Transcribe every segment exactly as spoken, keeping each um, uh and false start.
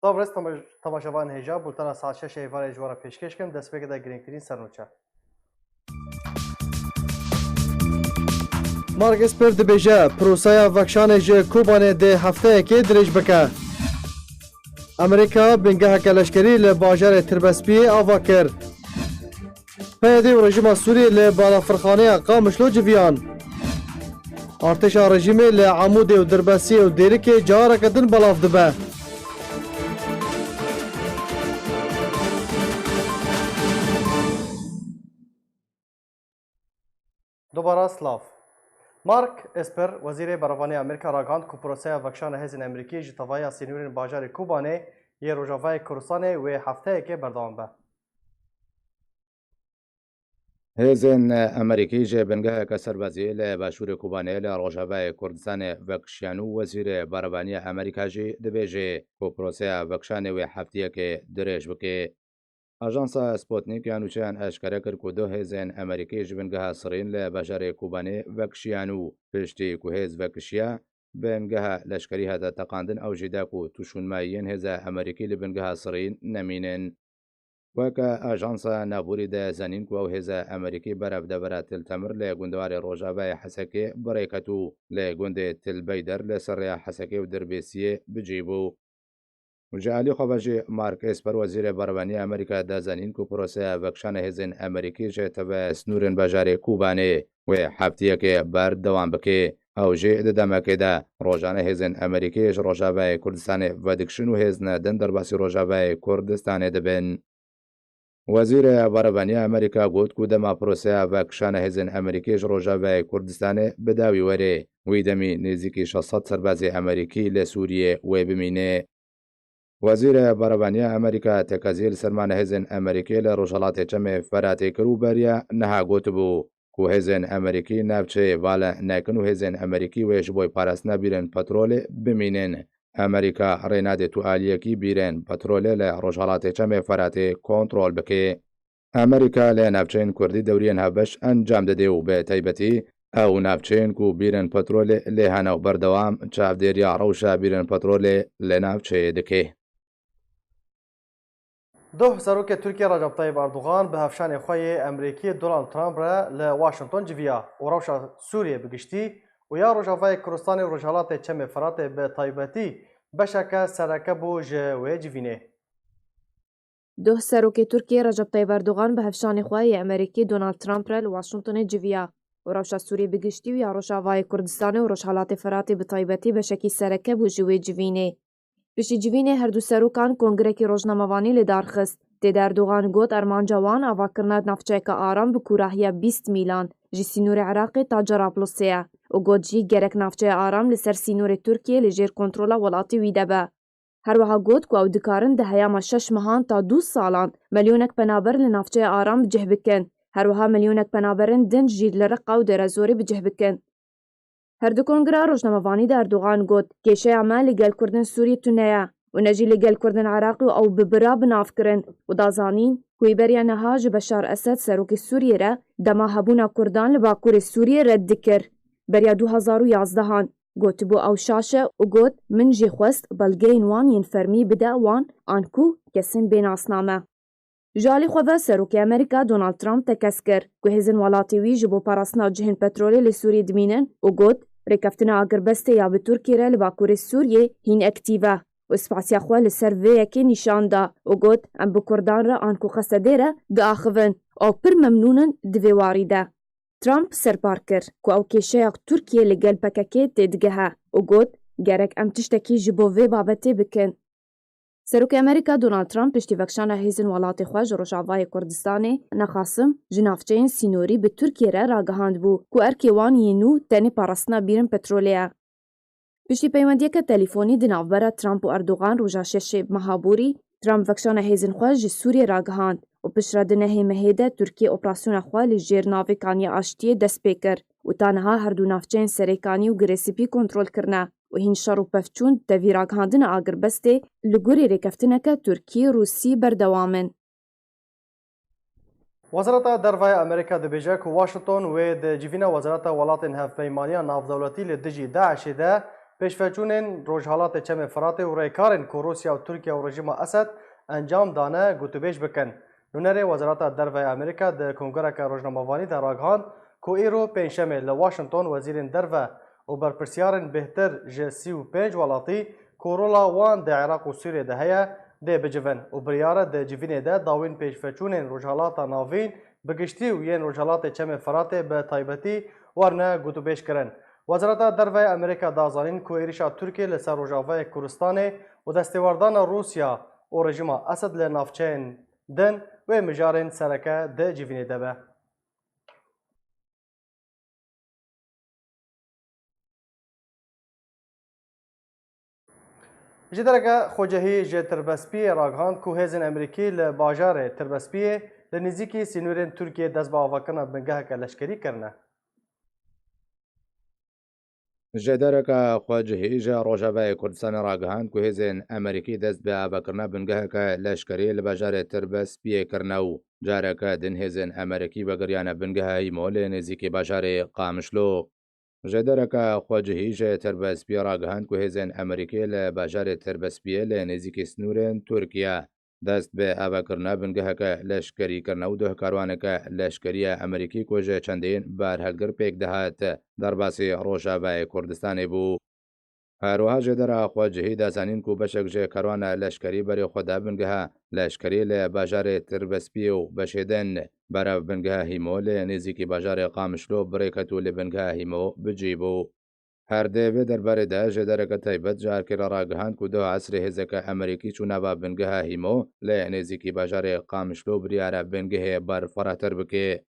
Silav rêz temaş-, temaşevanên hêja, bultena saet şeş êvarê ji we re pêşkêş kim, destpêkê de girîngtirîn sernûçe. Mark Esper dibêje, proseya vekişanê ji Kobanê dê hefteyekê dirêj bike. Amerîka bingeheke leşkerî li bajarê Tirbespiyê ava kir. P Y D û rejîma Sûriyê li balafirxaneya Qamişlo civiyan. Artêşa rejîmê li Amûdê û Dirbesiyê û Dêrikê careke din belav dibe. Dubara silav. Mark Esper, Wezîrê Berevanî ya Amerîka ragihand ku proseya vekişana hêzên Amerîkî ji tevahiya sînorên bajarê Kobanê yê Rojavayê Kurdistanê wê hefteyekê berdewam be. Hêzên Amerîkî ji bingeheke serbazî li başûrê Kobanê li Rojavayê Kurdistanê vekişiyan û Wezîrê Berevanî ya Amerîka jî dibêje ku proseya vekişanê wê heftiyekê dirêj bike. Ajansa Sputnik ya nûçeyan eşkere kir ku du hêzên Amerîkî ji bingeha sirîn li bajarê Kobanê vekişiyan û piştî ku hêz vekişiya, bingeha leşkerî hate teqandin, ew jî da ku tûşûnmayiyên hêza Amerîkî li bingeha sirîn nemînin. Weke ajansa Navûrî de zanîn ku ew hêza Amerîkî berev devera Til Temir li gundewarê rojavayê Hesekê bi rê ket û li gundê Til Beyder li ser rêya Hesekê û Dirbêsiyê bi cî bû. Ji alî xwe ve jî Mark Esper, Wezîrê Berevanî ya Amerîka, da zanîn ku proseya vekişana hêzên Amerîkî ji teve sînorên bajarê Kobanê wê heftiyekê berdewam bike. Ew jî di demekê de rojane hêzên Amerîkî ji Rojavayê Kurdistanê vedikişin û hêzên din derbasî Rojavayê Kurdistanê dibin. Wezîrê Berevanî ya Amerîka got ku dema proseya vekişana hêzên Amerîkî ji Rojavayê Kurdistanê bi dawî were, wî demî nêzîkî şeş sed serbazê Amerîkî li Sûriyê wê bimîne. Wezîrê Berevanî ya Amerîka tekezî li ser mane hêzên Amerîkî li Rojhelatê Çemê Feratê kir û beriya niha gotibû ku hêzên Amerîkî navçeyê vala nekin û hêzên Amerîkî wê ji bo parastina bîrên petrolê bimînin. Amerîka rê nade tu aliyekî bîrên petrolê li Rojhelatê Çemê Feratê kontrol bike. Amerîka li navçeyên Kurdî dewriyên hevbeş encam dide û bi taybetî ew navçeyên ku bîrên petrolê lê hene û berdewam çavdêriya rewşa bîrên petrolê li navçeyê dike. Doh serokê Tirkiyê Recep Tayyip Erdogan bi hevşanê xwe yê Amerîkî Donald Trump re li Washington civiya û rewşa Sûriyê bi giştî û ya Rojavayê Kurdistanê û Rojhelatê Çemê Firatê bi taybetî beşeke sereke bû ji wê civînê. Doh serokê Tirkiyê Recep Tayyip Erdogan bi hevşanê xwe yê Amerîkî Donald Trump re li Washingtonê civiya û rewşa Sûriyê bi giştî û ya Rojavayê Kurdistanê û Rojhelatê Firatê bi taybetî beşekî sereke bû ji wê civînê. Piştî civînê her du serokan kongrekî rojnamevanî li dar xist. Tê de Erdogan got armanca wan avakirina navçeyeke aram bi kûrahiya bîst mîlan ji sînorê Iraqê ta Cerablusê ye û got jî gerek navçeya aram li ser sînorê Tirkiyê li jêr kontrola welatê wî de be. Her wiha got ku ew dikarin di heyama şeş mehan ta du salan milyonek penaber li navçeya aram bi cih bikin. Her wiha milyonek penaberên din jî li Reqa û Dêrezorê bi cih bikin. Her du kongira rojnamevanî de Erdogan got, kêşeya me li gel Kurdên Sûriyê tune ye û ne jî li gel Kurdên Iraqê û ew bi bira bi nav kirin û da zanîn ku wî beriya niha ji Beşar Esed serokê Sûriyê re dema hebûna Kurdan li Bakurê Sûriyê red dikir. Beriya du hezar û yazdehan gotibû ew şaş e û got, min jê xwest belgeyên wan yên fermî bide wan an ku kesên bê nasname. Ji alî xwe ve serokê Amerîka Donald Trump tekez kir ku hêzên welatê wî ji bo parastina cihên petrolê li Sûriyê dimînin û got, rêkeftina agirbestê ya bi Tirkiyê re li Bakurê Sûriyê hîn ektîv e û spasiya xwe li ser vê yekê nîşan da û got, em bi Kurdan re anku Qesedê re diaxivin û ew pir memnûn in di vê warî de. Trump serpar kir ku ew kêşeya Tirkiyê li gel P K K têdigehe û got, gerek em tiştekî ji bo vê babetê bikin. Serokê Amerîka Donald Trump piştî vekişana hêzên welatê xwe ji Rojavayê Kurdistanê, nexasim ji navçeyên sînorî bi Tirkiyê re ragihandbû ku erkê wan yê nû tenê parastina bîrên petrolê ye. Piştî peywendiyeke telîfonî di navbera Trump û Erdogan roja şeşê meha borî, Trump vekişana hêzên xwe ji Sûriyê ragihand û piştre di nehê mehê de Tirkiye operasyona xwe li jêr navê Kaniya Aştiyê dest pê kir û ta niha her du navçeyên Serêkanî û Girê Spî kontrol kirine û hîn şer û pevçûn tevî ragihandina agirbestê li gorî rêkeftineke Tirkî-Rûsî berdewam in. Wezareta Derve ya Amerîka dibêje ku Washington wê di civîna Wezareta Welatên Hevpeymaniya Navdewletî li dijî DAIŞê de Pêşveçûnên Rojhalatê Çemê Firatê û rêkarên ku Rûsya û Tirkiye û rejîma Esed encam dane gotûbêj bikin. Nûnerê Wezareta Derve ya Amerîka di kongreke rojnamevanî de ragihand ku îro Pêncşemê li Washington wezîrên derve û berpirsyarên bêhtir ji sî û pênc welatî ku rola wan di Iraq û Sûriyê de heye, dê bicivin û biryar e di civînê de dawîn pêşveçûnên Rojhalata Navîn bi giştî û yên Rojhalatê Çemê Firatê bi taybetî werne gotûbêj kirin. Wezareta Derve ya Amerîka da zanîn ku êrîşa Tirkiyê li ser Rojavayê Kurdistanê û destêwerdana Rûsya û rejîma Esed li navçeyên din wê mijarên sereke di civînê de be. Ji dereke xwecihî ji Tirbespiyê ragihand ku hêzên Amerîkî li bajarê Tirbespiyê li nêzîkî sînorên Tirkiyê dest bi avakirina bingeheke leşkerî kirine. Ji dereke xwecihî ji Rojavayê Kurdistanê ragihand ku hêzên Amerîkî dest bi avakirina bingeheke leşkerî li bajarê Tirbespiyê kirine û careke din hêzên Amerîkî vegiriyane bingeha Hîmo li nêzîkî bajarê Qamişlo. Ji dereke xwecihî ji Tirbespiyê ragihand ku hêzên Amerîkî li bajarê Tirbespiyê li nêzîkî sînorên Tirkiye dest bi avakirina bingeheke leşkerî kirine û duh karwaneke leşkerî ya Amerîkî ku ji çendên berhilgir pêk dihat, derbasî Rojavayê Kurdistanê bû. Her wiha jêdera xwecihî da zanîn ku beşek ji karwana leşkerî berê xwe da bingeha leşkerî li bajarê Tirbespiyê û beşê din berev bingeha Hîmo li nêzîkî bajarê Qamişlo bi rê ket û li bingeha Hîmo bi cî bû. Her di vê derbarê de jêdereke taybet ji Erkê re ragihand ku duh esrê hêzeke Amerîkî çû nava bingeha Hîmo li nêzîkî bajarê Qamişlo biryar e bingehê berfirehtir bike.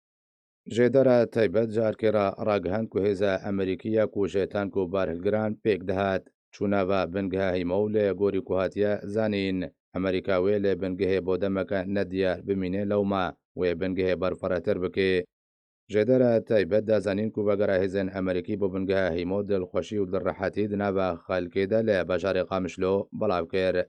Jêdera taybet ji Erkê re ragihand ku hêza Amerîkî ya ku ji tank û berhilgiran pêk dihat, çû nava bingeha Hîmo û li gorî ku hatiye zanîn, Amerîka wê li bingehê bo demeke nediyar bimîne lewma wê bingehê berfirehtir bike. Jêdera taybet da zanîn ku vegera hêzên Amerîkî bo bingeha Hîmo dilxweşî û dilrehetî di nava xelkê de li bajarê Qamişlo belav kir.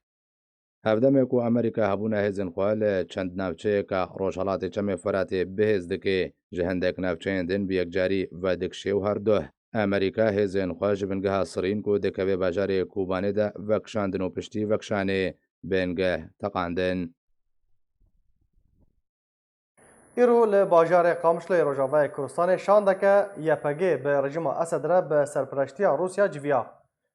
Hevdemê ku Amerîka hebûna hêzên xwe li çend navçeyeke rojhelatê Çemê Firatê bihêz dike, ji hindek navçeyên din bi yekcarî vedikişê û her duh Amerîka hêzên xwe ji bingeha Sirîn ku dikeve bajarê Kobanê de vekişandin û piştî vekişanê bingeh teqandin. Îro li bajarê Qamişloyê Rojavayê Kurdistanê şandeke Y P G bi rejîma Esed re bi serpireştiya Rûsya civiya.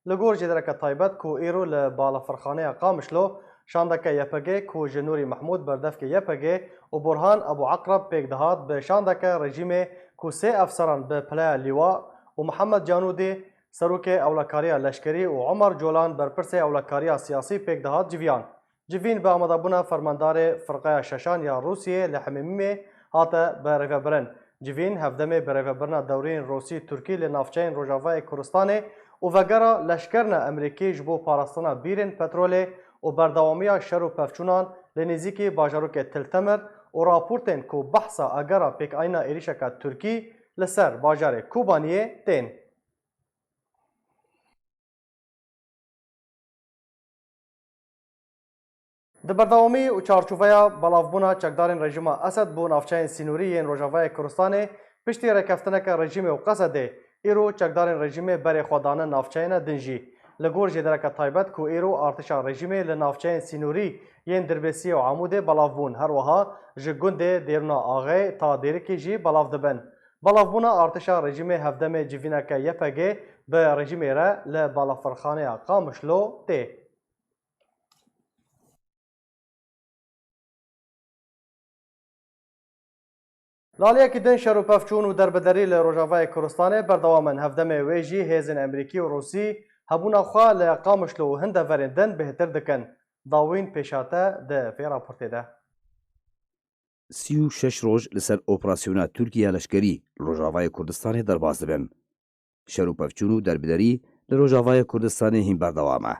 Li gor jêdereke taybet ku îro li balafirxaneya Qamişlo şandeke Y P G ku ji Nûrî Mehmûd berdevkê Y P G û Burhan Ebû Eqreb pêk dihat bi şandeke rejîmê ku sê efseran bi pileya lîwa û Mihemed Canûdî serokê ewlekariya leşkerî û Omer Colan berpirsê ewlekariya siyasî pêk dihat civiyan. Civîn bi amadebûna fermandarê Firqeya Şeşan ya Rûsiyê li Hemîmê hate birêvebirin. Civîn hevdemê birêvebirina dewriyên Rûsî-Tirkî li navçeyên Rojavayê Kurdistanê û vegera leşkerina Amerîkî ji bo parastina bîrên petrolê û berdewamiya şer û pevçûnan li nêzîkî bajarokê Til Temir û raportên ku behsa agera pêkanîna êrîşeke Tirkî li ser bajarê Kobaniyê tên. Di berdewamî û çarçoveya belavbûna çekdarên rejîma Esed bo navçeyên sînorî yên Rojavayê Kurdistanê, piştî rêkeftineke rejîmê û Qesedê, îro çekdarên rejîmê berê xwe dane navçeyene din jî. Li gor jêdereke taybet ku îro artişa rejîmê li navçeyên sînorî yên Dirbêsiyê û Amûdê belav bûn, her wiha ji gundê Dêrûna Axê ta Dêrikê jî belav dibin. Belavbûna artişa rejîmê hevdemê civîneke Y P G bi rejîmê re li balafirxaneya Qamişlo tê. Li aliyekî din şer û pevçûn û derbiderî li Rojavayê Kurdistanê berdewam in. Hevdemê wê jî hêzên Amerîkî û Rûsî hebûna xwe li Qamişlo û hin deverên din bêhtir dikin. Dawîn pêşate di vê raportê de. Sî û şeş roj li ser operasyona Tirkiye leşkerî li Rojavayê Kurdistanê derbas dibin. Şer û pevçûn û derbiderî li Rojavayê Kurdistanê hîn berdewam e.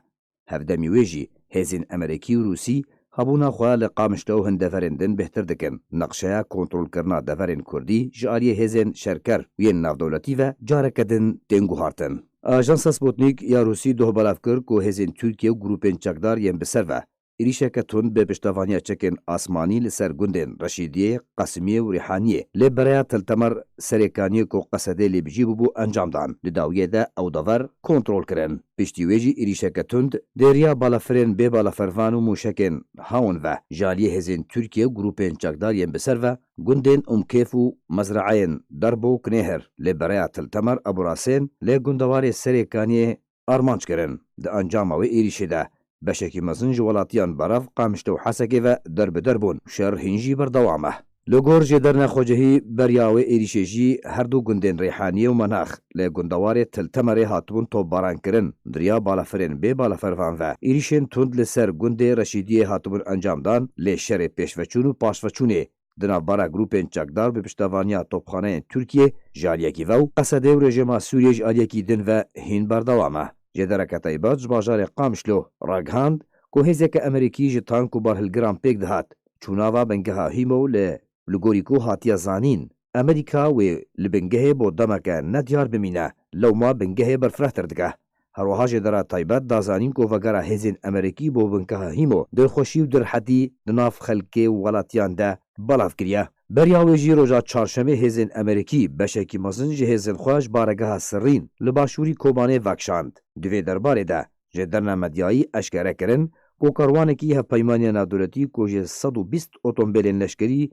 Hevdemî wê jî hêzên Amerîkî û Rûsî hebûna xwe li Qamişlo û hin deverên din bêhtir dikin. Nexşeya kontrolkirina deverên Kurdî ji aliyê hêzên şerker û yên navdewletî ve careke din tên guhartin. Ajansa Sputnik ya Rûsî doh belav kir ku hêzên Tirkiye û grûpên çekdar yên bi ser ve êrîşeke tund bi piştevaniya çekên asmanî li ser gundên Reşîdiyê, Qasimiyê û Rîhaniyê li bereya Til Temer Serêkaniyê ku Qesedê lê bijî bûbû encam dan. Di dawiyê de ew dever kontrol kirin. Piştî wê jî êrîşeke tund di riya balafirên bê balafervan û mûşekên hawin ve ji aliyê hêzên Tirkiye û grûpên çekdar yên bi ser ve gundên Umkêf û mezreeyên Derbo û Kinêhir li bereya Til Temer Eburasên li gundewarê Serêkaniyê armanc kirin. Di encama wê êrîşê de beşekî mezin ji welatiyan Berev, Qamişlo û Hesekê ve derbider bûn. Şer hîn jî berdewam e. Li gor jêderna xwecihî beriya wê êrîşê jî her du gundên Rêhaniyê û Menax li gundewarê Til Temerê hatibûn topbaran kirin. Di riya balafirên bê balafervan ve êrîşên tund li ser gundê Reşîdiyê hatibûn encam dan, lê şerê pêşveçûn û paşveçûnê di navbera grûpên çekdar bi piştevaniya topxaneyên Tirkiyê ji aliyekî ve û Qesedê û rejîma Sûriyê ji aliyekî din ve hîn berdewam e. Jêdereke taybet ji bajarê Qamişlo ragihand ku hêzeke Amerîkî ji tank û barhilgiran pêk dihat, çûna va bingeha Hîmo li, li gorî ku hatiye zanîn, Amerîka wê li bingehê bo demeke nediyar bimîne, lewma bingehê berfirehtir dike. Her wiha jêdera taybet da zanîn ku vegera hêzên Amerîkî bo bingeha Hîmo dilxweşî û dirhetî di nav xelkê û welatiyan de belav kiriye. Beriya wê jî roja çarşemê hêzên Amerîkî beşekî mezin ji hêzên xwe ji baregeha Sirrîn li başûrî Kobanê vekişand. Di vê derbarê de jêderna medyayî eşkere kirin ku karwanekî Hevpeymaniya Navdewletî ku ji sed û bîst otombêlên leşkerî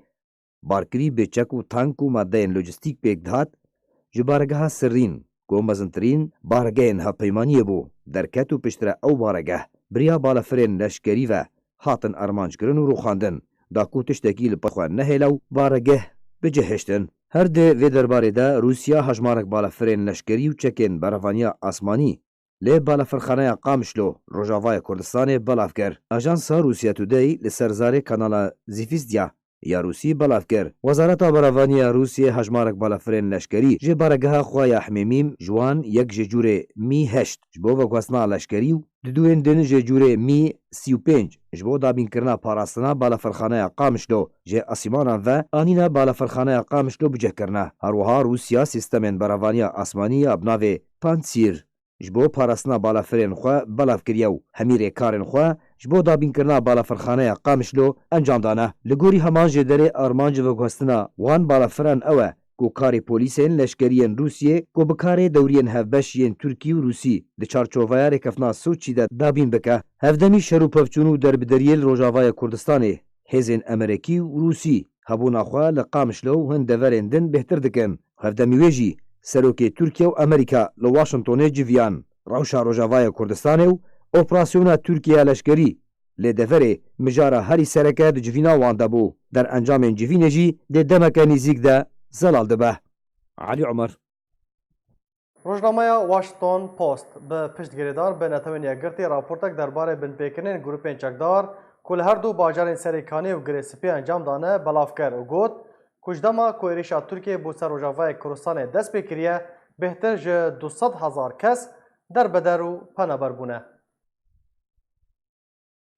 barkirî bi çek û tank û madeyên lojîstîk pêk dihat, ji baregeha Sirrîn ku mezintirîn baregehên hevpeymaniyê bû, derket û piştre ew baregeh bi riya balafirên leşkerî ve hatin armanckirin û rûxandin, da ku tiştekî li pey xwe nehêle û baregeh bicihiştin. Her di vê derbarê de Rûsya hejmarek balafirên leşkerî û çekên berevaniya asmanî li balafirxaneya Qamişlo, Rojavaya Kurdistanê belav kir. Ajansa Russia Today li ser zarê kanala Zivizdia ya Rûsî belav kir. Wezareta Berevaniya Rûsiyê hejmarek balafirên leşkerî ji baregeha xwe ya Hmêmîm ji wan yek ji cûrê Mî heşt ji bo veguhestina leşkerî û di duên din ji cûrê Mî sî û pênc ji bo dabînkirina parastina balafirxaneya Qamişlo ji asîmanan ve anîne balafirxaneya Qamişlo bicihkirine. Her wiha Rûsya sîstemên berevaniya asmanî ya bi navê Pantsîr ji bo parastina balafirên xwe belav kiriye û hemî rêkarên xwe ji bo dabînkirina balafirxaneya Qamişlo encam dane. Li gorî heman jêderê armanc veguhestina wan balafiran ew e ku karê polîsên leşkerî yên Rûsiyê ku bi karê dewriyên hevbeş yên Tirkî û Rûsî di çarçoveya rêkeftina Soçî de dabîn bike. Hevdemî şer û pevçûn û derbideriyê li Rojavaya Kurdistanê hêzên Emerîkî û Rûsî hebûna xwe li Qamişlo û hin deverên din bêhtir dikin. Hevdemî wê jî serokê Tirkiye û Amerîka li Washingtonê civiyan. Rewşa Rojavaya Kurdistanê û operasyona Tirkiye ya leşkerî lê deverê mijara herî sereke di civîna wan de bû. Derencamên civînê jî dê demeke nêzîk de zelal dibe. Elî Omer. Rojnameya Washington Post bi piştgirêdan bi Netewên Yekgirtî raportek derbarê binpêkirinên grûpên çekdar ku li her du bajarên Serêkaniyê û Girê Spî encam dane belav kir û got ku ji dema ku êrîşa Tirkiyê bo ser Rojavayê Kurdistanê dest pê kiriye, bêhtir ji du sed hezar kes derbeder û penaber bûne.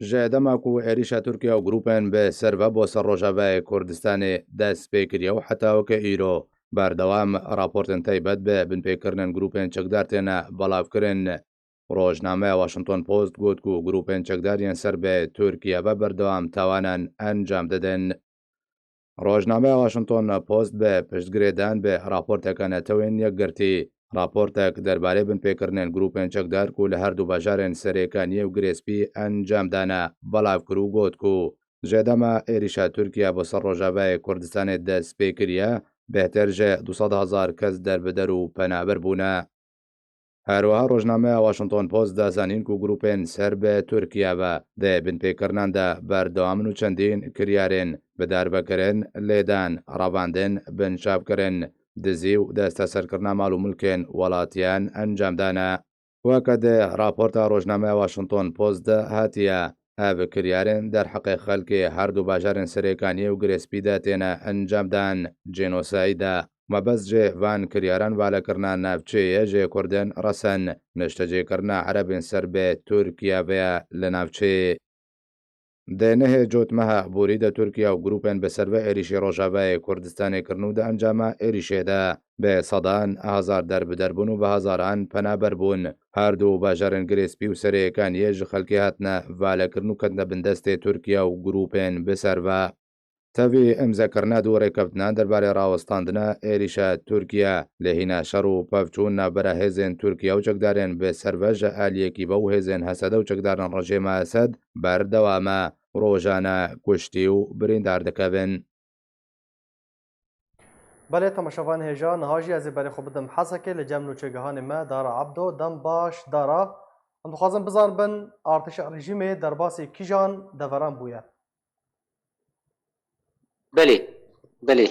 Ji dema ku êrîşa Tirkiye û grûpên bi ser ve bo ser Rojavayê Kurdistanê dest pê kiriye û heta weke îro berdewam, raportên taybet bi binpêkirinên grûpên çekdar têne belavkirin. Rojnameya Washington Post got ku grûpên çekdar yên ser bi Tirkiye ve berdewam tawanan encam didin. Rojnameya Washington Post bi piştgirêdan bi raporteke Netewên Yekgirtî, raportek derbarê binpêkirinên grûpên çekdar ku li her du bajarên Serêkaniyê û Girê Spî encam dane, belav kir û got ku ji dema êrîşa Tirkiye bo ser Rojavayê Kurdistanê dest pê kiriye, bêhtir ji du sed hezar kes derbeder û penaber bûne. Her wiha rojnameya Washington Post da zanîn ku grûpên ser bi Tirkiye ve di binpêkirinan de berdewam in û çendîn kiryarên bi darvekirin, lêdan, revandin, binçavkirin, dizî û desteserkirina mal û milkên welatiyan encam dane. Weke di raporta rojnameya Washington Post de hatiye, ev kiryarên derheqê xelkê her du bajarên Serêkaniyê û Girê Spî de têne encam dan, cênosayd e. Mebest ji van kiryaran valekirina navçeyê ji Kurdên resen, niştecêkirina Erebên ser bi Tirkiye ve ye li navçeyê. Di nehê Cotmeha borî de Tirkiye û grûpên bi serve êrîşê Rojavayê Kurdistanê kirin û di encama êrîşê de bi sedan hezar derbider bûn û bi hezaran penaber bûn. Her du bajarên Girê Spî û Serê Kaniyê ji xelkê hatine valekirin û ketine bin destê Tirkiye û grûpên bi serve. Tevî îmzekirina du rêkeftinan derbarê rawestandina êrîşa Tirkiye, lê hîna şer û pevçûn navbera hêzên Tirkiye û çekdarên bi serve ji aliyekî ve û hêzên H S D û çekdarên rejîma Esed berdewam e. Rojane kuştî û birîndar dikevin. Belê, temaşevanê hêja, niha jî ez ê berê xwe bidim Hesekê, li cem nûçegihanê me Dara Ebdo. Dem baş Dara. Em dixwazin bizanibin artêşa rejîmê derbasî kîjan deveran bûye? Belê, belê.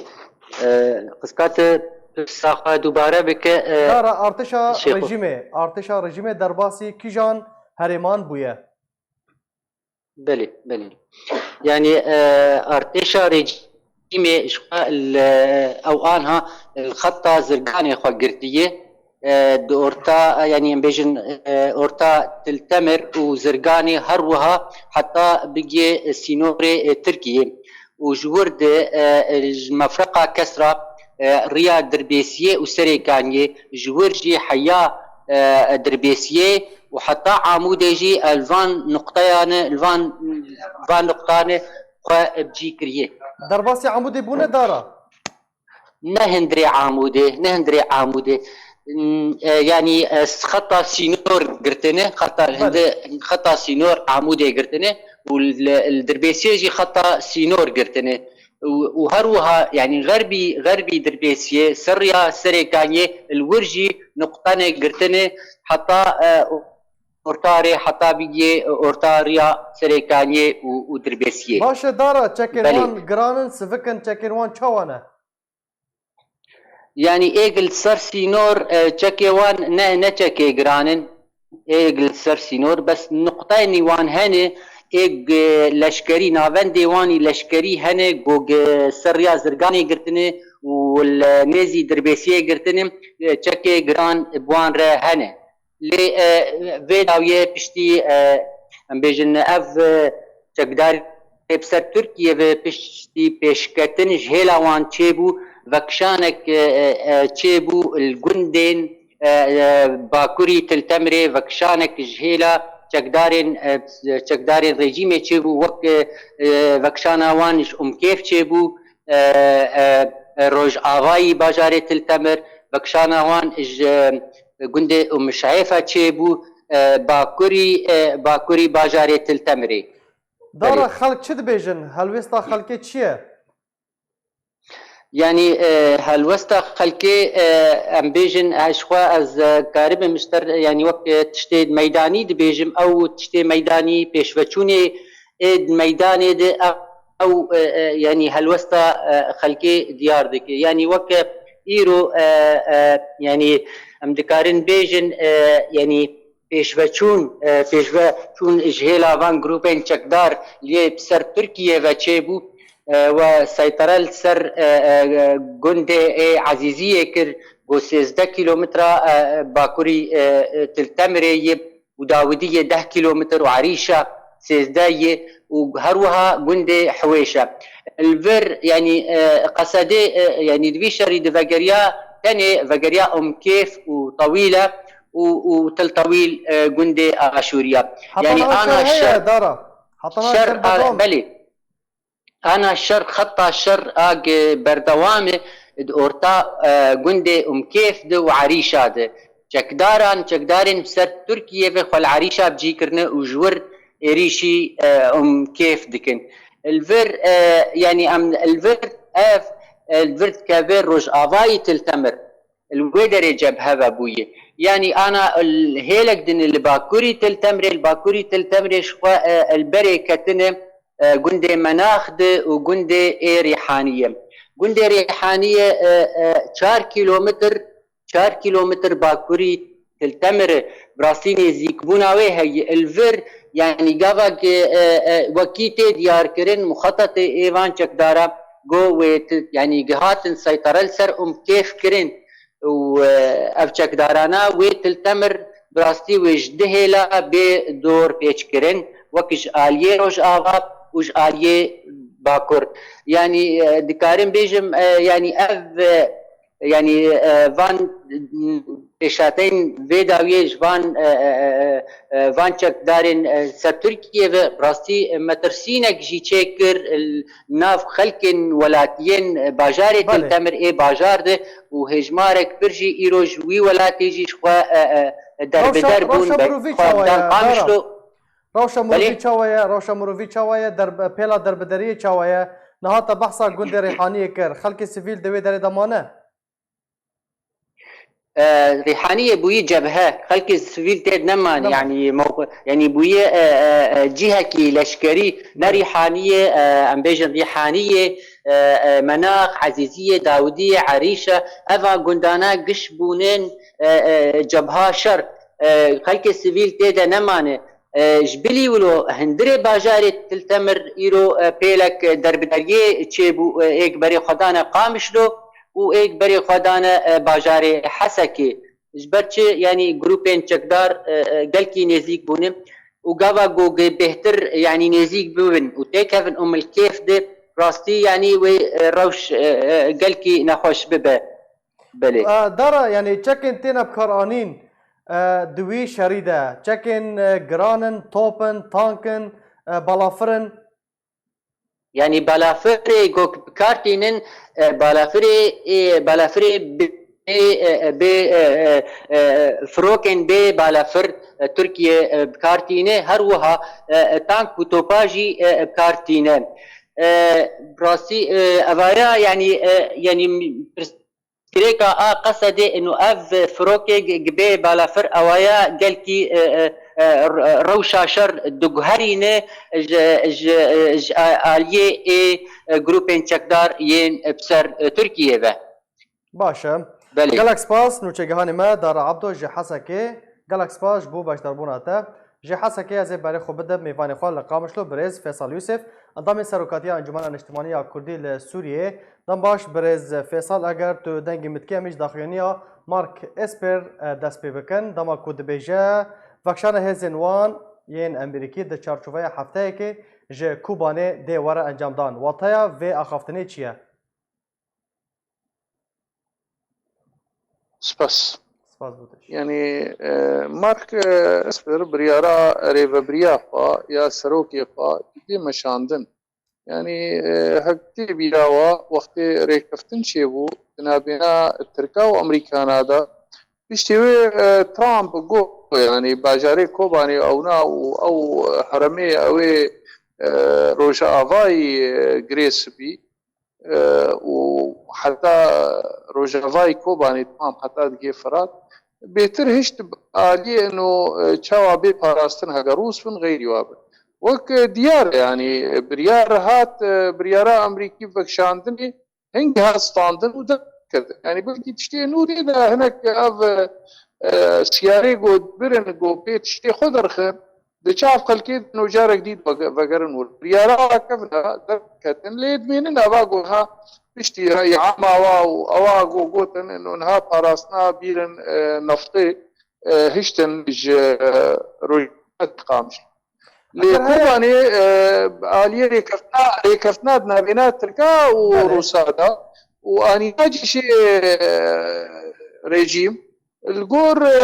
Ee, qiskat pirsa xwe dubare bike. Ee, Dara, artêşa Şêxo. rejîmê, artêşa rejîmê derbasî kîjan herêman bûye? Belê, belê. Yani, e, artêşa rejîmê ji xwe li, ew anha li xeta Zirganê xwe girtiye. E, di orta, yani em bêjin, e, orta Til Temir û Zirganê, her wiha heta bigê sînorê, e, Tirkiyê. Û ji wir de, e, ji mefreqa Kesra, e, riya Dirbêsiyê û Serêkaniyê, ji wir jî heya, e, Dirbêsiyê û heta Amûdê jî, e, li van nuqteyane, li van, van nuqtane xwe bi cî kiriye. Derbasî Amûdê bûne Dara? Ne hundirê Amûdê, ne hundirê Amûdê. N-, e, yanî, e, s-, xeta sînor girtine, xeta Belê. hindi, xeta sînor Amûdê girtine û li, li Dirbêsiyê jî xeta sînor girtine. Û, û her wiha, yanî, xerbî, xerbî Dirbêsiyê, ser riya Serêkaniyê, li wir jî nuqtane girtine heta, e, ortarê, heta bigê, e, orta riya Serêkaniyê û, û Dirbêsiyê. Baş e Dara, çekên Belê. wan giran in, sivik in, çekên wan çawa ne? Yani êg li ser sînor, e, çekê wan ne, ne çekê giran in. Êg li ser sînor, bes nuqteyê nî wan hene, êg, e, leşkerî, navendê wan î leşkerî hene, go, e, ser riya Zirganê girtine û li nêzî Dirbêsiyê girtine, e, çekê giran bi wan re hene. Lê, e, vê dawiyê piştî, e, em bêjin ev, e, çekdarê bi ser Tirkiyê ve piştî pêşketin ji hêla wan çêbû, vekişanek, e, e, e, çêbû li gundên, e, e, bakurî Til Temirê, vekişanek ji hêla çekdarên, e, çekdarên rejîmê çêbû, wek, e, e, vekişana wan ji Umkêf çêbû, e, e, e, rojavayî bajarê Til Temir, vekişana wan ji, e, gundê Umşehêfa çêbû, e, bakurî, e, bakurî bajarê Til Temirê. Dara Belê. xelk çi dibêjin? Helwêsta xelkê çi ye? Yani, e, helwesta xelkê, e, em bêjin, e, ji xwe ez, e, karibim ji ter, yani wek, e, tiştê meydanî dibêjim, ew tiştê meydanî pêşveçûnê ê di meydanê de ew, ew, e, e, yani helwesta, e, xelkê diyar dike. Yani wek, e, îro, e, e, yani em dikarin bêjin, e, yani pêşveçûn, e, pêşveçûn ji hêla van grûpên çekdar lê bi ser Tirkiye ve çêbû, e, we seytere li ser, e, e, gundê ê Ezîziyê kir, ku sêzdeh kîlometra, e, bakurî, e, e, Til Temirê ye û dawidî yê deh kîlometr û Erîşa sêzdeh ye û her wiha gundê Hiwêş e. Li vir, yanî, e, Qesedê, e, yanî di vî şerî de vegeriya tenê, vegeriya Umkêf û Tewîl e û, û Til Tewîl, e, gundê Aşûriya. Heta Yanî niha ana şer heye, şer, Dara? Heta niha şer şer a, berdewam e? belê. Ana şer, xeta şer a ge berdewam e di orta, e, gundê Umkêf de û Erîşa de. Çekdaran, çekdarên bi ser Tirkiye ve xwe li Erîşa bi cî kirine û ji wir êrîşî, e, Umkêf dikin. Li vir, e, yanî em li vir ev, e, li vir dikeve rojavayî Til Temir. Li wê derê cebhe vebûye. Yanî ana l-, hêlek din li bakurî Til Temrê, li bakurî Til Temrê ji xwe, e, li berê ketine, e, gundê Menax de û gundê ê Rêhaniyê. Gundê Rêhaniyê, e, e, çar kîlometr, çar kîlometr bakurî Til Temir e. Bi rastî nêzîkbûna wê heye. Li vir, yanî gava ke, e, e, wekî tê diyarkirin, muxetetê ê van çekdara, go wê ti-, yanî gihatin seytere li ser Umkêf kirin. û, e, ev çekdarana wê Til Temir bi rastî wê ji du hêla bê dor pêç kirin, wek ji aliyê Rojava, û ji aliyê Bakur. Yanî, e, dikarim bêjim, e, yanî ev, e, yanî, e, van, m, pêşhateyên vê dawiyê ji van, e, e, e, e, van çekdarên, e, ser Tirkiye ve rastî, e, metirsînek jî çêkir, e, nav xelkên welatiyên, e, bajarê Belê. Tiltemir ê bajar de û hêjmarek pir jî îro ji wî welatê jî ji xwe, e, e, Rewşa, derbeder bûn, rewşa be mirovî xwe çawa dan ye, Qamişlo. Dara? Rewşa mirovî Belê. çawa ye? Rewşa mirovî çawa ye? Derb-, pêla derbideriyê çawa ye? Niha te behsa gundê Rêhaniyê kir. Xelkê sivîl di wê derê de mane? E, Rêhaniyê bûyî cebhe. Xelkê sivîl tê de neman. Neman. Yanî mewqi-, yanî bûyî, e, e, e, cihekî leşkerî. Ne Belê. Rêhaniyê, e, em bêjin Rêhaniyê, e, e, Menax, Ezîziyê, Dawidiyê, Erîşe. Eva gundana giş bûnên, e, e, cebha şer. E, xelkê sivîl tê de nemane. E, ji bilî wilo hundirê bajarê Til Temir îro, e, pêlek derbideriyê çêbû, e, êk berê xwe dane Qamişlo û êk berê xwe dane, e, bajarê Hesekê. Ji ber çi, yanî grûpên çekdar, e, e, gelkî nêzîk bûne û gava ku bêhtir, yanî nêzîk bibin û têkevin Umilkêf de rastî, yanî wê, e, rewş, e, e, gelkî nexweş bibe. Belê. E, Dara, yanî çekên têne bikaranîn, e, di wî şerî de, çekên, e, giran in, top in, tank in, e, balafir in? Yanî balafirê ku bi kar tînin, e, balafirê, e, balafirê bê, e, e, bê, e, e, e, firokên bê balafir, e, Tirkiye, e, bi kar tîne, her wiha, e, e, tank û topa jî, e, e, bi kar tîne. E, rastî, e, evaya, yanî, e, yanî pirs-, Pirsgirêka a Qesedê û ev firokê gi-, gi bê balafir awaya gelkî, e, e, e, r-, rewşa şer diguherîne ji, ji, ji a-, aliyê ê, e, grûpên çekdar yên bi ser, e, Tirkiyê ve. Baş e. Belê. Gelek spas, nûçegihanê me Dara Abdo ji Hesekê. Gelek spas ji bo beşdarbûna te. Ji Hesekê ez ê berê xwe bidim mêvanê xwe li Qamişlo birêz Fêsal Yûsif, endamê Serokatiya Encûmena Niştimanî ya Kurdî li Sûriyeyê. Dem baş birêz Fêsal, eger tu dengê min dikî, em ê ji daxuyaniya Mark Esper, e, dest pê bikin. Dema ku dibêje, vekşana hêzên wan yên Amerîkî di çarçoveya hefteyekê ji Kobanê dê were encamdan. Wateya vê axaftinê çi ye? Spas. Spas bo te jî. Yanî, e, Mark, e, Esper biryara rêvebiriya xwe ya serokê xwe dê meşandin. Yanî, e, hek tê bîra we wextê rêkeftin çêbû di navbêna Tirka û Amerîkana de, piştî wê, e, Trump got, yanî bajarê Kobanê ewna û ew heremê ew ê, e, Rojavayî, e, girê spî, e, û heta Rojavayî Kobanê, tamam, heta digê Firat, bêtir hişt bi aliyê ino, e, çawa bê parastin hege rûs bin, xeyrî wa bin. Wek, e, diyar e, yanî, e, biryar hat, e, biryara Amerîkî vekşandinê hingî hat standin û derkevin. Yanî belkî tiştê nû tê de hinek ev, e, siyarê got birin, got pê tiştê xwe derxin, di çav xelkê de no carek dî vege-, vegerin wir. Riyara kevna derketin, lê dimênin ava got ha piştî rey ama wa û ewa got gotin, no niha parastina bîrin, e, neftê, e, hiştin ji, e, Rojavayê Qamişlo. Lê Eger heye Kobanê, e, aliyê rêkeftina, rêkeftina di navêna Tirka û Belê. Rûsa de û anîna cîşê, e, rejîm, li gor, e,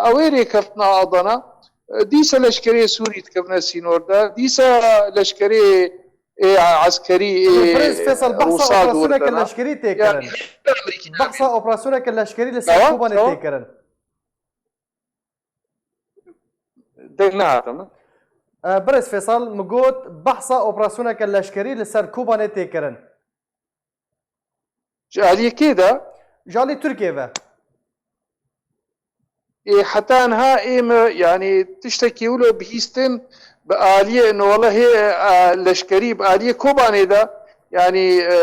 ew ê rêkeftina adana, e, dîsa leşkerê Sûrî dikevine sînor de, dîsa leşkerê ê eskerî ê Birêz Fêsal, behsa Rûsa dûr operasyoneke dena. Leşkerî tê kirin. Yanî, Amerîkî Behsa operasyoneke leşkerî li ser Kobanê tê kirin. Deng nehate min. E, Birêz Fêsal, min got, behsa operasyoneke leşkerî li ser Kobanê tê kirin. Ji aliyê kê de? Ji alî Tirkiyê ve. Ê, heta niha ê me, yanî tiştekî wilo bihîstin bi aliyê ino, wele hê, e, leşkerî bi aliyê Kobanê de, yanî, e,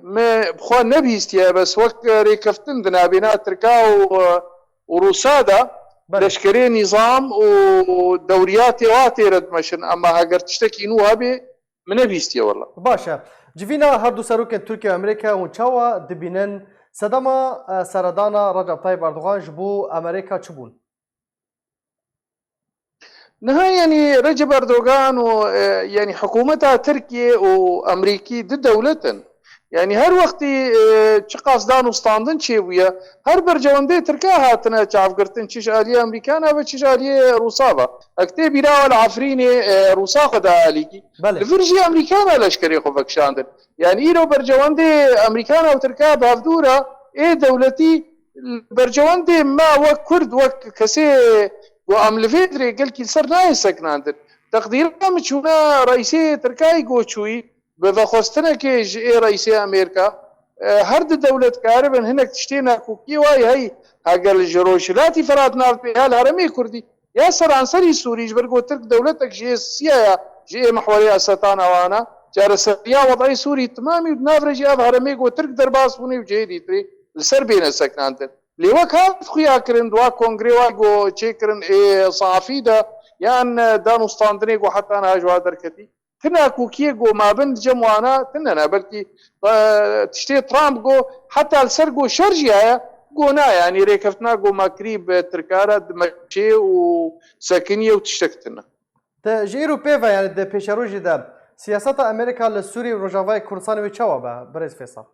me bi xwe nebihîstiye, bes wek rêkeftin di navêna Tirka û, û Rûsa de Belê. leşkerê nîzam û dewriyatê wa tê re dimeşin. Ema heger tiştekî nû hebê, min nebihîstiye wela. Baş e. Civîna her du serokên Tirkiye û Amerîka hûn çawa dibînin? Sedema, e, seredana Recep Tayyip Erdogan ji bo Amerîka çi bûn? Niha, yanî, Recep Erdogan û, e, yanî, hikûmeta Tirkiyê û Amerîkî du dewlet in. Yanî, her wextî, e, çiqas dan û standin çêbûye, her berjewendê Tirka hatine çavgirtin, çi ji aliyê Amerîkana ve çi ji aliyê Rûsa ve. Hek tê bîra we li Efrînê, e, Rûsa xwe da alîkî. Belê. Li vir jî Amerîkana leşkerê xwe vekişandin. Yanî, îro berjewendê Amerîkana û Tirka bavdûra ê dewletî, berjewendê me wek Kurd, wek kesê ku em li vê dirê gelkî li ser nayê sekinandin. Teqdîra min çûna reîsê Tirkayê ku çûyî, bi vexwestinekê ji ê reîsê Amerîka, e, her du dewlet karibin hinek tiştê nakokiyê wayî heyî, heger ji Rojhilatî Firat navê ya li herêmê Kurdî ya seranserî Sûrî, ji ber ku Tirk dewletek ji ê siya ya, ji ê mihwerê Esetana wana, çareseriya wed'ê Sûrî timamî û di nav re jî ev herêmê ku Tirk derbas bûne û cihê dîtirê li ser bêne sekinandin. Lê wek hat xuya kirin, di wa kongrê wa ku çêkirin ê sehafî de, yan, e, dan û standinê ku heta niha ji wa derketî, ti nakokiyê ku mabin di cem wana tune ne, belkî, e, tiştê Trump ku heta li ser ku şer jî heye, ku na, yanî rêkeftina ku me kirî bi Tirka re dimeşê û sekiniye û tiştek tune. Te ji îro pê ve, yanî di pêşerojê de, siyaseta Amerîka li Sûriyê û Rojavayê Kurdistanê wê çawa be, birêz Fêsal?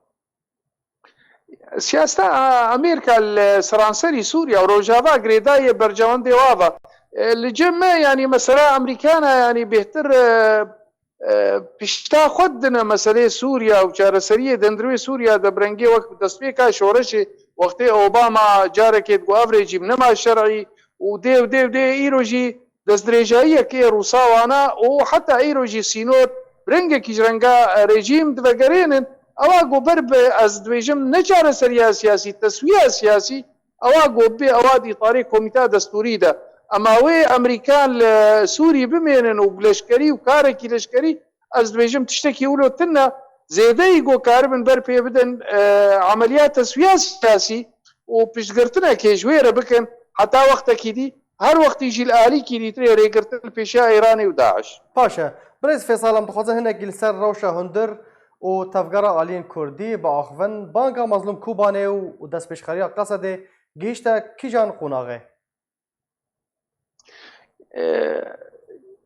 Siyaseta, a, Amerîka li seranserî Sûriye û Rojava girêdayî berjewendê wa ve. E, li cem me, yanî mesela Amerîkana, yanî bêhtir, e, e, pişta xwe didine meseleyê Sûriye û çareseriyê di hundirê Sûriye de, bi rengê wek destpêka şoreşê wextê Obama carekê digot ev rejîm nema şer'î û dê û dê û dê, îro jî destdirêjayiyekê Rûsa wana û heta îro jî sînor bi rengekî ji renga rejîm divegerênin, ewa ku ber bi, ez dibêjim, ne çareseriya siyasî, teswiya siyasî, ewa ku bê ewa di îtarê komîteya destûrî de. Ema wê Amerîkan li Sûrî bimênin û bi leşkerî û karekî leşkerî, ez dibêjim tiştekî wilo tune, zêdeyî ku karibin ber pê bidin, e, emeliya teswiya siyasî û piştgirtinekê ji wê re bikin, heta wextekî dî, her wextî jî li alîkî dîtirê rêgirtin li pêşiya Îranê û DAIŞ. Baş e. Birêz Fêsal, em dixwazin hinekî li ser rewşa hundir û tevgera aliyên Kurdî biaxivin. Banga Mazlûm Kobanê û, û destpêşxeriya Qesedê gihîşte kîjan qonaxê? E,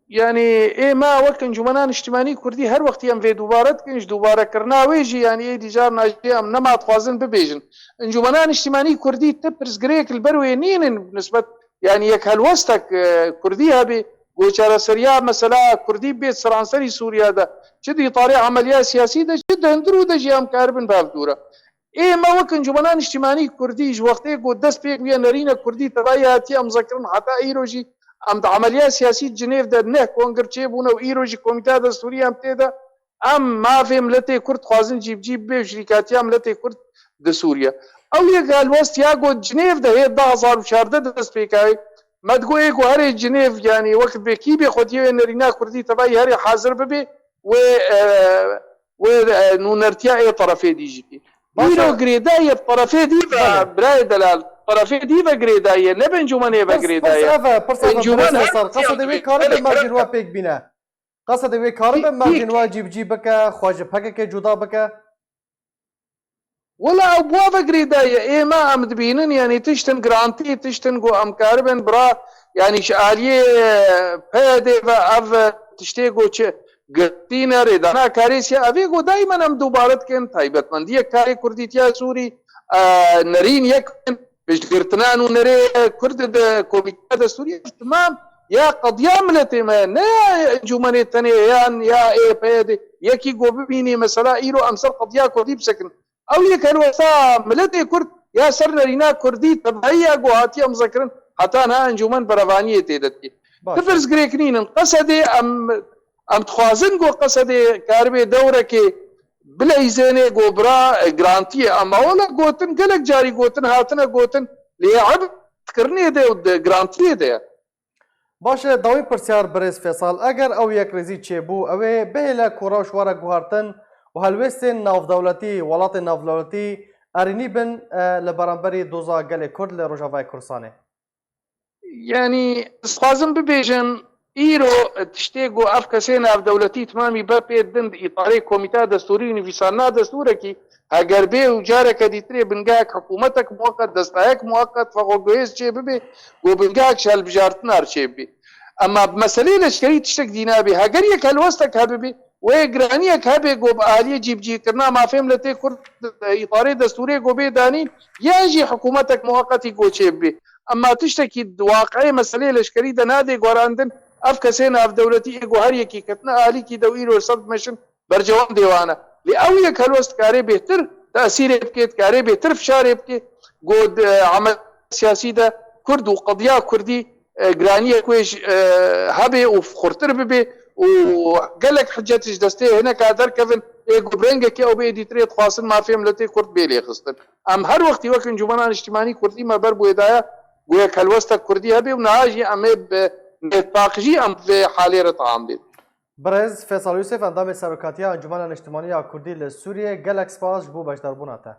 yanî ê me wek Encûmena Niştimanî Kurdî her wextî em vê dubare dikin, ji dubarekirina wê jî, yanî êdî carna jî em nema dixwazin bibêjin. Encûmena Niştimanî Kurdî ti pirsgirêk li ber wê nînin bi nisbet, yanî yek helwestek, e, Kurdî hebê, ku çareseriya mesela Kurdî bê seranserî Sûriye de, çi di îtarê emeliya siyasî de, çi di hundir û de jî em karibin bi hev dû re. Ê me wek Encûmena Niştimanî Kurdî ji wextê ku dest pê bûye nerîna Kurdî tevayî hatiye imzekirin heta îro jî em di emeliya siyasî di Cinêv de neh kongir çêbûne û îro jî Komîteya Destûrî em tê de, em mafê miletê Kurd dixwazin cî bi cî bibe û şirîkatiya miletê Kurd di Sûriye. Ew yek helwest ya ku di Cinêv de hê du hezar û çardeh de dest pê kayê, me digot ê ku herê Cinêv, yanî wek bê kî bê xwediyê wê nerîna Kurdî tevayî herê hazir bibê, wê, e, wê, e, nûnertiya ê terefê dî jî kî. Baş e. Îro girêdayî ye bi terefê dî ve, belê, birayê delal, terefê dî ve girêdayî ye, ne bi encûmenê ve girêdayî ye. Pirsa ve, pirsa ve, birêz Fêsal, qesedê wê karibe mercên wa pêk bîne? Qesedê wê karibe mercên wa cî bi cî bike, xwe ji P K K cuda bike? Wela ew bi wa ve girêdayî ye. Ê me em dibînin, yanî tiştin girantî, tiştin ku em karibin bira, yanî ji aliyê P Y D ve ev tiştê ku çi girtî ne rêdana karê siya, ev ê ku daymen em dubare dikin, taybetmendiyek karê kurdîtiya Sûrî, e, nerîn yek bin, piştgirtina nûnerê Kurd di komîteya destûrî, ev timam ya qediya miletê me, ne ya encûmenê tenê yan ya ê P Y D. Yekî ku bibînî mesela îro em ser qediya kurdî bisekin. Ew yek helwesta miletê Kurd ya ser nerîna Kurdî tevahî ya ku hatiye imzekirin, heta niha encûmen berevaniyê tê de dikê. Baş e. Ti pirsgirêk nînin. Qesedê em, em dixwazin ku Qesedê karibê dewrekê bileyzênê ku bira, e, girantiyê. Ema wela gotin, gelek carî gotin, hatine gotin, lê eb kirinê de û di girantiyê de ye. Baş e, dawî pirsyar birêz Fêsal, eger ew yekrêzî çêbû, ew ê bihêle ku rewş were guhertin û helwêstên navdewletî, welatên navdewletî erênî bin, e, li beramberî doza gelê Kurd li Rojavayê Kurdistanê? Yanî, ez dixwazim bibêjim, îro tiştê ku ev kesê navdewletî timamî ber pê didin di îtarê Komîteya Destûrî û nivîsandina destûrekî, heger bê û careke dîtirê bingehek hikûmetek muweqet, destayek muweqet, fexweguhêz çê bibe, ku bingehek ji hilbijartina re çê bibe. Ema bi meseleyê leşkerî tiştek dî nabê. Heger yek helwestek hebibê, wê giraniyek hebê ku bi aliyê cîbicîkirina mafê miletê Kurd, îtarê destûrê ku bê danîn, yan jî hikûmetek muweqetî ku çêbibê. Ema tiştekî di waqiê meseleyê leşkerî de nadê guherandin, ev kesê navdewletî ê ku her yekî ketine alîkî de û îro ser dimeşin, bercewendê wan e. Lê ew yek helwest dikarê bêhtir tesîrê bike, dikarê bêhtir fişarê bike. Got, e, emel siyasî de Kurd û qediya Kurdî, e, giraniyek wê ji, e, hebê û xurtir bibe û gelek hicet ji destê hineka derkevin, ê ku bi rengekê ew bê êdîtirê dixwastin mafê miletê Kurd bê lêxistin. Em her wextî wek Encûmena Niştimanî Kurdî me ber bi wê daye, ku yek helwestek Kurdî hebe û niha jî em ê bi nêvpaqijî em vê halê re team bêt. Birêz Fêsal Yûsif, endamê serokatiya Encûmena Niştimanî ya Kurdî li Sûriyê, gelek spas ji bo beşdarbûna te.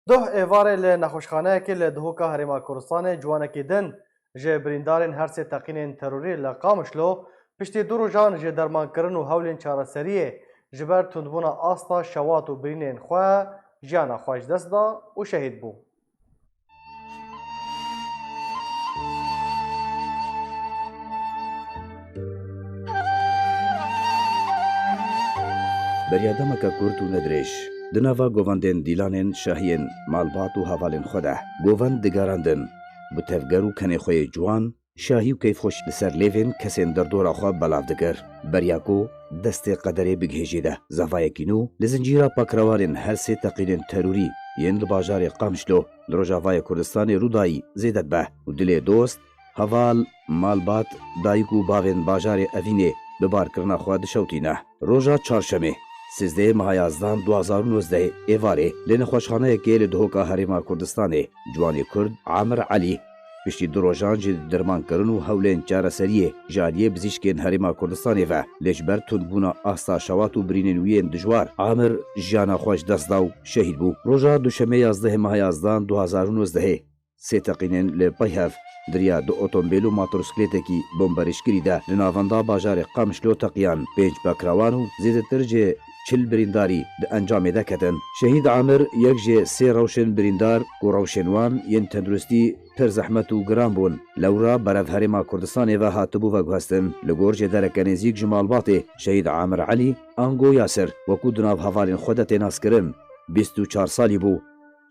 Doh êvarê li nexweşxaneyekê li Duhoka Herêma Kurdistanê ciwanekî din ji birîndarên her sê teqînên terorî li Qamişlo piştî du rojan ji dermankirin û hewlên çareseriyê ji ber tundbûna asta şewat û birînên xwe jiyana xwe ji dest da û şehîd bû. Beriya demeke kurt û nedirêj, di nava govendên dîlanên şahiyên malbat û hevalên xwe de govend digerandin, bi tevger û kenê xwe yê ciwan, şahî û keyfxweş li ser lêvên kesên derdora xwe belav dikir. Beriya ku destê qederê bigihêjî de, zavayekî nû li zincîra pakrewanên her sê teqînên terorî yên li bajarê Qamişlo li Rojavayê Kurdistanê rûdayî zêde dibe û dilê dost, heval, malbat, dayik û bavên bajarê Evînê bi barkirina xwe dişewtîne. Roja çarşemê, sêzdehê meha yazdan du hazar û nozdehê êvarê, li nexweşxaneyekê li Duhoka Herêma Kurdistanê, ciwanê Kurd Amir Elî, piştî du rojan ji dermankirin û hewlên çareseriyê ji aliyê bizîşkên Herêma Kurdistanê ve, lê ji ber tundbûna asta şewat û birînên wî yên dijwar, Amir jiyana xwe ji dest da û şehîd bû. Roja duşemê yazdehê meha yazdan du hazar û nozdehê, sê teqînên li pey hev di riya du otombêl û motorsîklêtekî bomberêjkirî de li navenda bajarê Qamişlo teqiyan. Pênc pakrewan û zêdetir ji çil birîndarî di encamê de ketin. Şehîd Amir yek ji sê rewşên birîndar ku rewşên wan yên tenduristî pir zehmet û giran bûn, lewra berev Herêma Kurdistanê ve hatibû veguhestin. Li gor jêdereke nêzîk ji malbatê Şehîd Amir Elî, ango Yasir, wekû di nav hevalên xwe de tê naskirin, bîst û çar salî bû.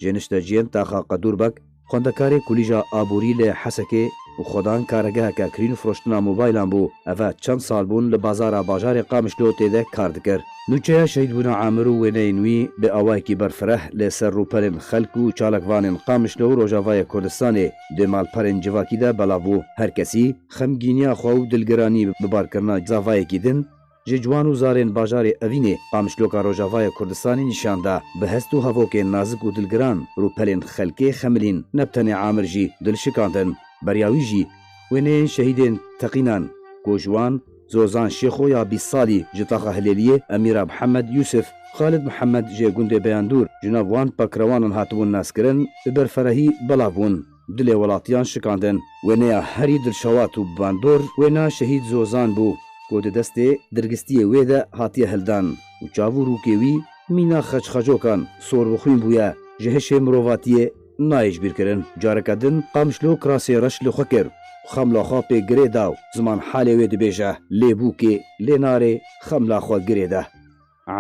Ji nişteciyên taxa Qedûrbek, xwendekarê Kulîja Aborî li Hesekê û xwedan karegeheke kirîn û firoştina mobaylan bû. Ev e çend sal bûn li bazara bajarê Qamişlo tê de kar dikir. Nûçeya şehîdbûna Amir û wêneyên wî bi awayekî berfireh li ser rûpelên xelk û çalakvanên Qamişlo û Rojavayê Kurdistanê di malperên civakî de belav bû. Her kesî xemgîniya xwe û dilgiranî bi barkirina zavayekî din ji ciwan û zarên bajarê Evînê, Qamişloka Rojavayê Kurdistanê nîşan da. Bi hest û hevokên nazik û dilgiran, rûpelên xelkê xemilîn, ne bi tenê Amir jî dil şikandin. Beriya wî jî wêneyên şehîdên teqînan, ku ji wan Zozan Şêxo ya bîst salî ji taxa Hilêliyê, Emîra Mihemed Yûsif, Xalid Mihemed jê gundê Beyandûr, ji nav wan pakrewanan hatibûn naskirin, bi berferehî belav bûn. Dilê welatiyan şikandin. Wêneya herî dilşewat û bandor wêna şehîd Zozan bû, ku di destê dirgistiyê wê de hatiye hildan û çav û rûkê wî mîna xeçxecokan sor bi xwîn bûye, ji hişê mirovatiyê nayê ji bîr kirin. Careke din Qamişlo kirasê reş li xwe kir û xemla xwe pê girê da û ziman halê wê dibêje, lê bûkê lê narê, xemla xwe girê de.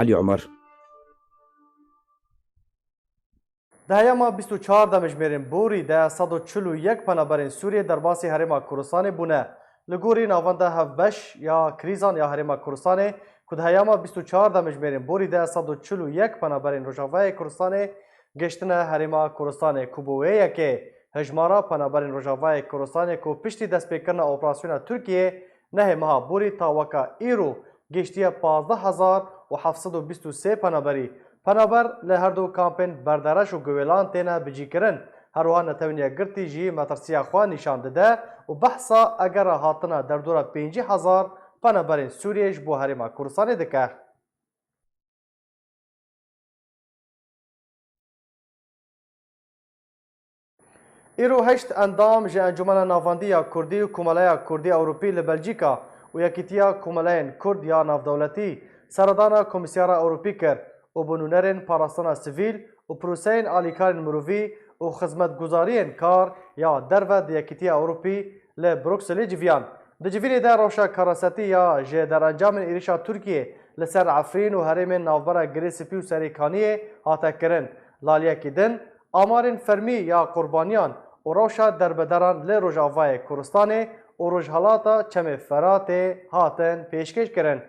Elî Omer. Di heyama bîst û çar demjimêrên borî de sed û çil û yek penaberên Sûriyê derbasî Herêma Kurdistanê bûne. Li gorî navenda hevbeş ya krîzan ya Herêma Kurdistanê, ku di heyama bîst û çar demjimêrên borî de sed û çil û yek penaberên Rojavayê Kurdistanê Gihiştine Herêma Kurdistanê ku bi wê yekê hejmara penaberên Rojavayê Kurdistanê ku piştî destpêkirina operasyona Tirkiyê nehê meha borî ta weka îro gihiştiye pazdeh hezar û heft sed û bîst û sê penaberî. Penaber li her du kampên Berdereş û Guwêlan têne bicîkirin. Her wiha Netewên Yekgirtî jî metirsiya xwe nîşan dide û behsa egera hatina derdora pêncî hezar penaberên Sûriyê ji bo Herêma Kurdistanê dike. Îro heşt endam ji Encûmena Navendî ya Kurdî û Komeleya Kurdî Ewropî li Belcîka û Yekîtiya Komeleyên Kurd ya Navdewletî seredana Komîsyara Ewropî kir û bi nûnerên parastina sivîl û proseyên alîkarên mirovî û xizmetguzariyên kar ya derve di Yekîtiya Ewropî li Brukselê civiyan. Di civînê de rewşa karasetî ya ji derencamên êrişa Tirkiyê li ser Efrîn û herêmên navbera Girê Spî û Serê Kaniyê hate kirin. Li aliyekî din, amarên fermî ya qurbaniyan û rewşa derbederan li Rojavayê Kurdistanê û Rojhelata Çemê Feratê hatin pêşkêş kirin.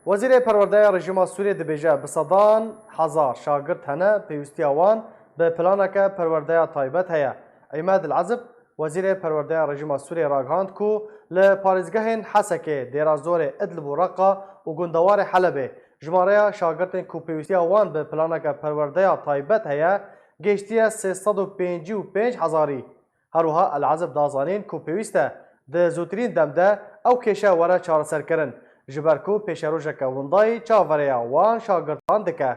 Wezîrê Perwerdeya Rejîma Sûriyê dibêje, bi sedan hezar şagirt hene, pêwîstiya wan bi planeke perwerdeya taybet heye. Îmed El Ezib, Wezîrê Perwerdeya Rejîma Sûriyê ragihand ku li parêzgehên Hesekê, Dêra Zorê, Idlib û Reqa û gundewarê Helebê jimareya şagirtên ku pêwîstiya wan bi planeke perwerdeya taybet heye, gihiştiye sê sed û pêncî û pênc hezarî. Her wiha El Ezib da zanîn ku pêwîst e di zûtirîn dem de ew kêşe were çareserkirin, ji ber ku pêşerojeke windayî çaverêya wan şagirtan dike.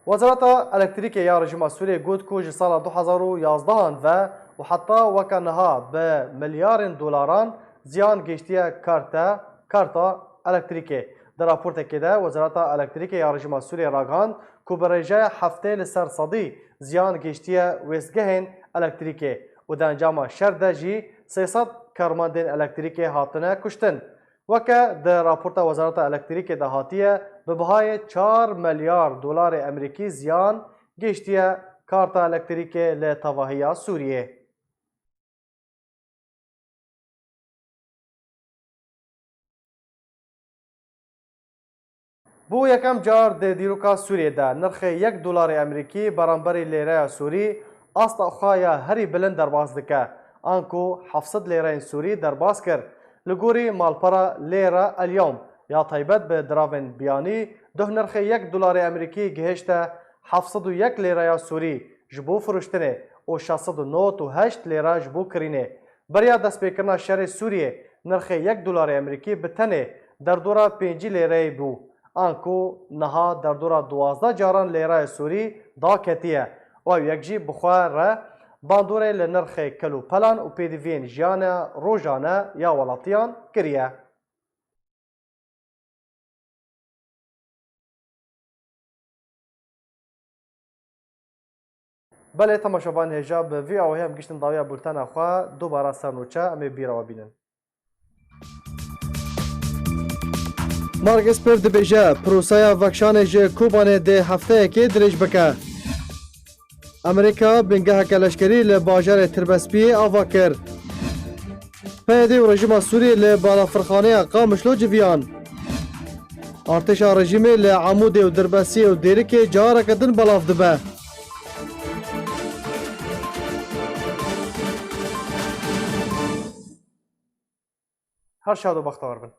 Wezareta Elektrîkê ya Rejîma Sûriyê got ku ji sala du hezar û yazdehan ve û heta weke niha bi milyarên dolaran ziyan gihiştiye karte, karta elektrîkê. Di raportekê de Wezareta Elektrîkê ya Rejîma Sûriyê ragihand ku bi rêjeya heftê li ser sedî ziyan gihiştiye wêstgehên elektrîkê û di encama şer de jî sê sed karmendên elektrîkê hatine kuştin. Weke di raporta Wezareta Elektrîkê de hatiye, bi bihayê çar milyar dolarê Amerîkî ziyan gihiştiye karta elektrîkê li tevahiya Sûriyê. Bo yekem car di dîroka Sûriyê de nirxê yek dolarê Amerîkî beramberî lêreya Sûrî asta xwe ya herî bilind derbas dike, anku heft sed lêreyên Sûrî derbas kir. Li gorî malpera Lêra El Yewm ya taybet bi diravên biyanî, duh nirxê yek dolarê Amerîkî gihişte heft sed û yek lêreya Sûrî ji bo firuştinê û şeş sed û nod û heşt lêre ji bo kirînê. Beriya destpêkirina şerê Sûriyê nirxê yek dolarê Amerîkî bi tenê derdora pêncî lêreyê bû. Anku niha derdora duwazdeh caran lêreyê Sûrî daketiye û ew yek jî bi xwe re bandorê li nirxê kel û pelan û pêdiviyên jiyana rojane ya welatiyan kiriye. Belê, temaşevanên hêja, bi vî awahî em giştin dawiya bultena xwe, dubara ser nûçe, em ê bîra we bînin. Mark Esper dibêje, proseya vekşanê ji Kobanê dê hefteyekê dirêj bike. Amerîka bingeheke leşkerî li bajarê Tirbespiyê ava kir. P Y D û rejîma Sûriyê li balafirxaneya Qamişlo civiyan. Artêşa rejîmê li Amûdê û Dirbesiyê û Dêrikê careke din belav dibe. Her şad û bextewar bin.